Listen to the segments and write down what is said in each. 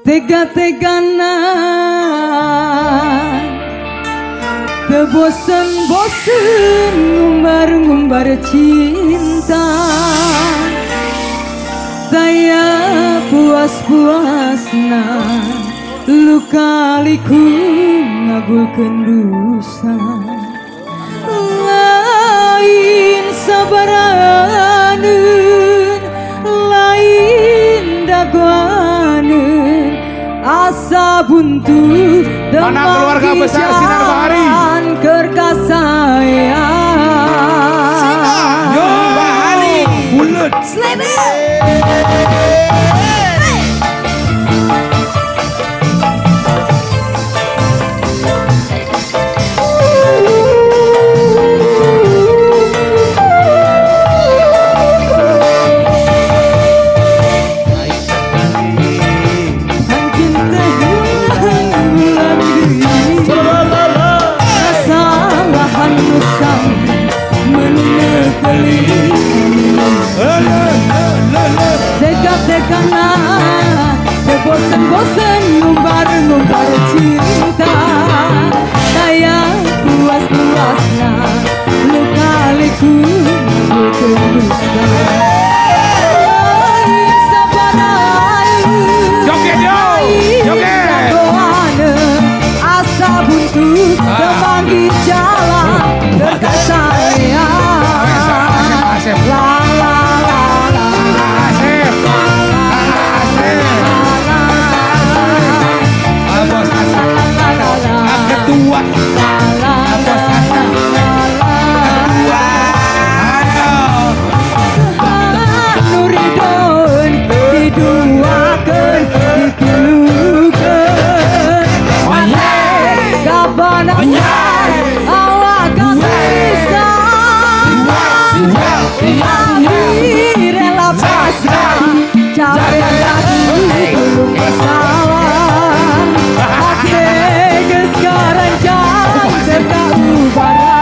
Tega-tegana tebosen-bosen ngumbar-ngumbar cinta. Saya puas-puasna luka liku ngagulkeun dosa. Lain sabaraneun, lain dagoaneun, asa buntu. Mana keluarga besar Sinar Bahari? Kerkasaya Sinar Bahari bulet. Tega-tegana tebosen-bosen ngumbar-ngumbar cinta. Daya puas-puasna luka liku ngagulkeun dusta. Lain sabaraneun, lain dagoaneun, asa buntu temanggih jalan terkasaya. La la la la. Ketua Nuridon diduakeun ditilukeun. Kapan awak bisa rela pasrah, capek lagi belum bersalah. Hati sekarang jangan teka ubara.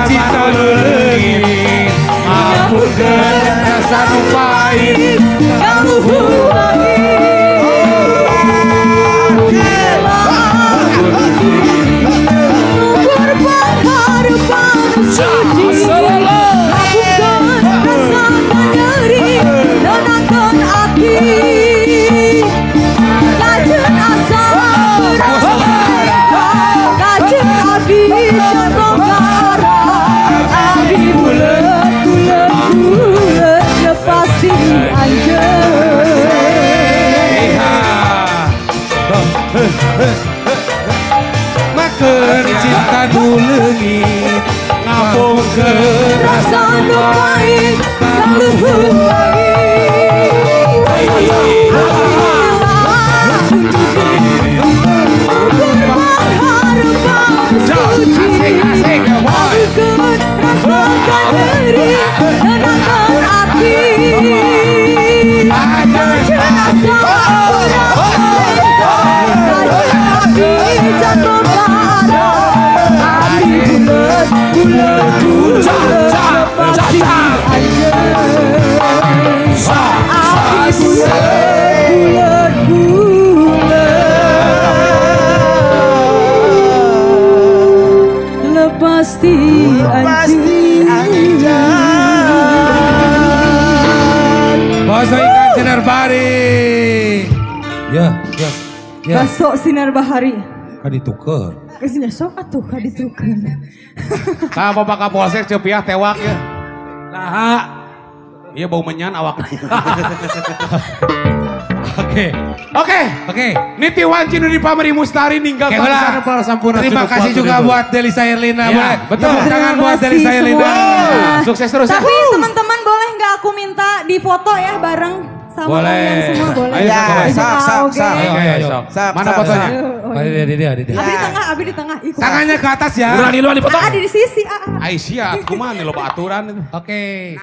Cinta leungit ngapurkeun rasa nu pahit kaluhur langit. Ngubur pangharepan suci, ngapungkeun rasa nyeri nenangkeun ati. Kajeun asa kajeun abdi jatong gara. Abdi bulet bulet bulet pasti anjeun. Makeun cinta nu leungit ngapungkeun rasa nu pahit kaluhur langit. Ubur pangharepan suci, ngapungkeun rasa nyeri nenangkeun ati. Kajeun asa kajeun abdi jatuh gara. Abdi Bulet bulet pasti anjeun. Api bulet bulet bulet pasti anjeun. Bakso ikan Sinar Bahari. Ya, ya, ya. Bakso Sinar Bahari. Kaditukeun. Kesini sok atuh kaditukeun. Tah Bapak Kapolsek Cepiah tewak ya. Nah, iya bau menyan awakna. Oke. Oke. Oke. Niti wanci nu dipameri mustari ninggal sampurna. Terima kasih juga buat Delisa Herlina. Ya, betul. Tangan buat Delisa Herlina. Sukses terus. Tapi teman-teman boleh nggak aku minta di foto ya bareng sama boleh. Kalian semua boleh. Ayo, ya, sak sak sak. Ayo, mana fotonya? Ini dia, ini dia. Abi di tengah, abi di tengah. Tangannya ke atas ya. Luan di foto. Di sisi. Aisyah, kumaha nih loba aturan itu. Oke.